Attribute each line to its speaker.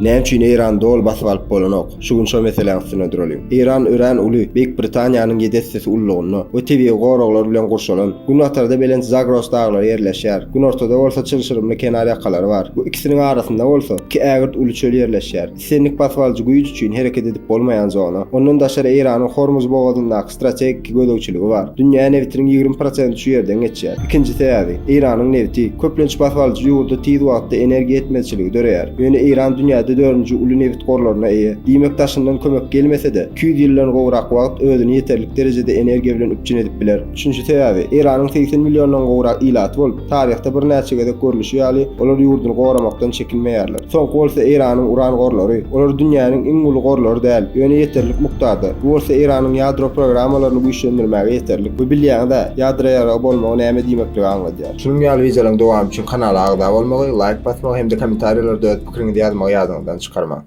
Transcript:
Speaker 1: Näme üçin Eýrany doly basyp alyp bolanok? Şu gün şo meseläň üstünde duralyň. Eýran örän uly, Beýik Britaniýanyň ýedi essesi ululygynda we tebigy goraglar bilen gurşalan. Günbatarda belent Zagros daglary ýerleşýär, günortada bolsa çylşyrymly kenar ýakalary bar. Bu ikisiniň arasynda bolsa iki ägirt uly çöl ýerleşýär. Islendik basybalyjy güýç üçin hereket edip bolmaýan zona. Ondan daşary Eýranyň Hormuz bogazyndaky strategiki gözegçiligi bar. Dünýä nebitiniň 20 prosenti şu ýerden geçýär. Ikinji sebäbi, Eýranyň nebiti. Köplenç basybalyjy ýurda tiz wagtda energiýa ýetmezçiligi döreýär. Ýöne Eýran dünýäde dördünji uly nebit gorlaryna eýe. Diýmek daşyndan kömek gelmese-de, 200 ýyldan gowrak wagt özüni ýeterlik derejede energiýa bilen üpjün edip biler. Üçünji sebäbi, Eýranyň 80 milliondan gowrak ilaty bolup, taryhda birnäçe gezek görlüşi ýaly, olar ýurduny goramakdan çekinmeýärler. Soňky bolsa Eýranyň uran gorlary. Olar dünýäniň iň uly gorlary däl, ýöne ýeterlik mukdarda. Bu bolsa Eýranyň ýadro programmalaryny güýçlendirmäge ýeterlik. We bilýäňiz-ä, ýadro ýaragy bolmagy näme diýmekligi aňladýar. Şunuň ýaly wideolaryň dowamy üçin kanala agza bolmagy, laýk basmagy hem-de kommentariýalarda öz pikiriňizi ýazmagy ýadyňyzdan çykarmaň.